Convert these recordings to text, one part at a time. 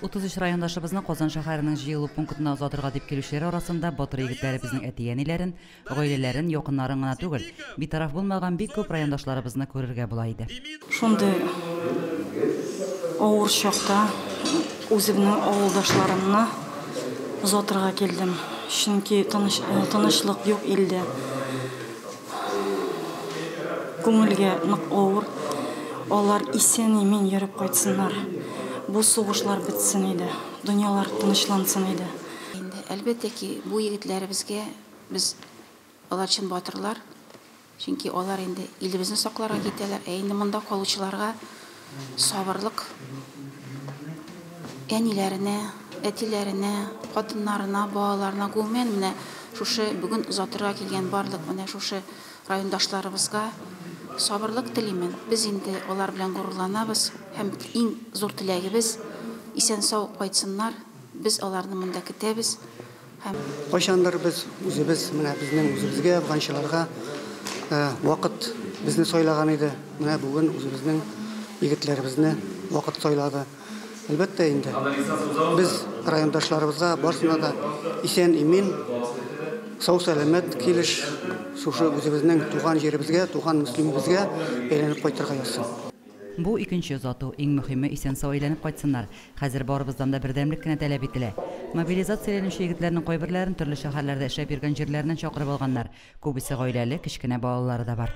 33 райондашыбызны Казан шәһәренең җыелу пунктына озатырга дип килүчеләр арасында батыр егетләребезнең әти-әниләрен, гаиләләрен, якыннарын гына түгел, битараф булмаган бик күп райондашларыбызны күрергә була иде. Шундый авыр чакта үземнең авылдашларымны озатырга килдем. Чөнки тынычлык юк илдә. Күңелгә нык авыр. Алар исән-имин йөреп кайтсыннар. Бу сугышлар бетсен иде, дөньялар тынычлансын иде. Инде әлбәттә ки, бу егетләребезгә без алар чын батырлар, чөнки алар инде илебезне сакларга китәләр, ә инде монда калучыларга сабырлык, әниләренә, әтиләренә, хатыннарына, балаларына, гомумән менә шушы бүген озатырга килгән барлык менә шушы райондашларыбызга сабырлык телимен. Без инде алар белән горурланабыз һәм иң зур теләгебез исән-сау кайтсыннар. Без аларны монда көтәбез. Һәм кайчандыр без үзебез менә безнең үзебезгә афганчыларга вакыт безне сайлаган иде. Менә бүген үзебезнең егетләребезне вакыт сайлады. Әлбәттә инде без райондашларыбызга барысына да исән-имин, сау-сәламәт килеш шушы үзебезнең туган җиребезгә, туган Мөслимебезгә әйләнеп кайтырга язсын. Бу икенче озату, иң мөһиме исән-сау әйләнеп кайтсыннар. Хәзер барыбыздан да бердәмлек кенә таләп ителә. Мобилизацияләнүче егетләрнең кайберләрен төрле шәһәрләрдә эшләп йөргән җирләреннән чакырып алганнар. Күбесе гаиләле, кечкенә балалары да бар.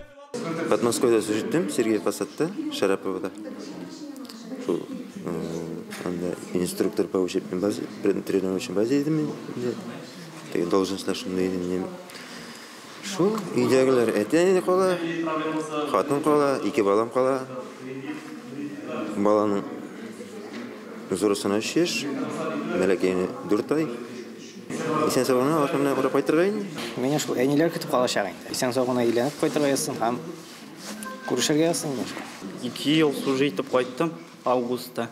Подмосковьеда служить Сергей Посадта, Шараповда. Шул анда инструктор по учебной базе, тренировочной базе идем мин. Теге должностьлар шундый иде минем. Шул өйдәгеләр әти кала, хатын кала, ике балам кала. Баланың зурысына 3 яшь, бәләкәйенә 4 ай. Исән-сау гына алар белән урап кайтырга инде. Мине шул әниләр көтеп калачак инде. Исән-сау гына әйләнеп кайтырга язсын һәм күрешергә язсын инде. 2 ел служить итеп кайттым августта.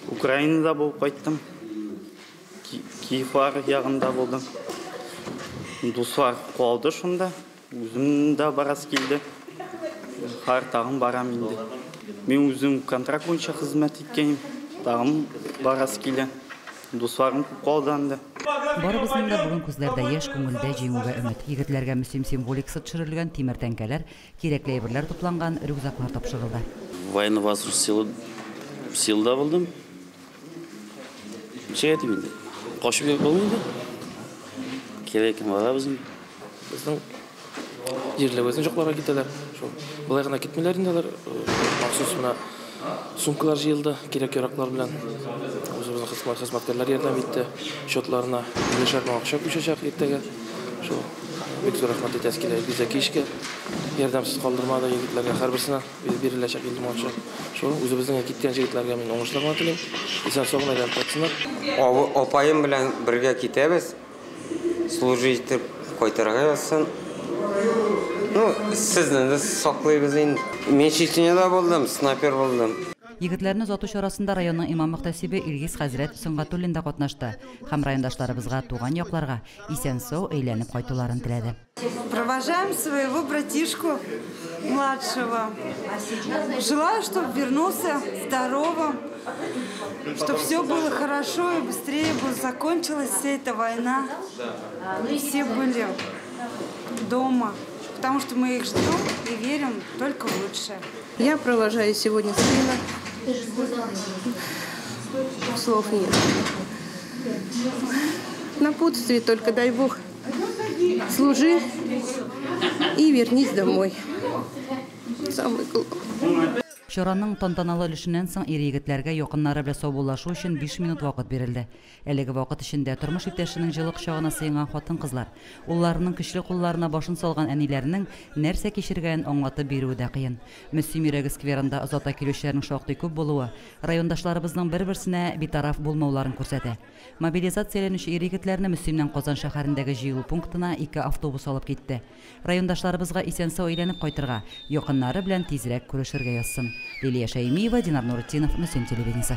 Украинада булып кайттым. Киевлар ягында булдым. Дуслар калды шунда. Үзем дә барасы килде. Хәзер тагын барам инде. Мин үзем контракт буенча хезмәт иткәнем. Тагын барасы килә. Дусларым күп калды анда. Барыбызның да бүген күзләрдә яшь, күңелдә җиңүгә өмет. Егетләргә Мөслим символикасы төшерелгән тимер тәңкәләр, кирәкле әйберләр тупланган рюкзаклар тапшырылды. Военно-воздушный силда булдым. Ничек әйтим инде? Качып йөреп булмый инде. Кирәк икән барабыз инде. Безнең җирлебезнең жокларга китәләр. Шул болай гына китмиләр инде алар. Махсус менә сумкалар җыелды, кирәк-яраклар белән. Үзебезнең хезмәткәрләр ярдәм итте. Счетларына 50 мең акча күчәчәк иртәгә. Шул бик зур рәхмәт әйтәсе килә Илгиз Зәкиевичка. Ярдәмсез калдырмады егетләргә, һәрберсенә биреләчәк 50 мең акча. Шул үзебезнең киткән егетләргә мин уңышлар гына телим. Исән-сау гына әйләнеп кайтсыннар. Апаем белән бергә китәбез. Служить итеп кайтырга язсын. Ну, сезне дә саклыйбыз инде. Мин Чечняда булдым, снайпер булдым. Егетләрне озату чарасында районның имам мөхтәсибе Илгиз хәзрәт Сөнгатуллин да катнашты һәм райондашларыбызга туган якларга исән-сау әйләнеп кайтуларын теләде. Провожаем своего братишку младшего. Желаю, чтобы вернулся здоровым, чтобы все было хорошо и быстрее бы закончилась вся эта война. Все были дома, потому что мы их ждем и верим только в лучшее. Я провожаю сегодня сына. Слов нет. Напутствие только, дай Бог, служи и вернись домой. Самое главное. Чараның тантаналы өлешеннән соң ир егетләргә якыннары белән саубуллашу өчен 5 минут вакыт бирелде. Әлеге вакыт эчендә тормыш иптәшенең җылы кочагына сыенган хатын-кызлар, улларының көчле кулларына башын салган әниләренең нәрсә кичергәнен аңлатып бирүе дә кыен. Мөслим йөрәге скверында озата килүчеләрнең шактый күп булуы райондашларыбызның бер-берсенә битараф булмауларын күрсәтә. Мобилизацияләнүче ир егетләрне Мөслимнән Казан шәһәрендәге җыелу пунктына 2 автобус алып китте. Райондашларыбызга исән-сау әйләнеп кайтырга, якыннары белән тизрәк күрешергә язсын. Лилия Шәймиева, Динар Нуретдинов, Мөслим телевидениесе.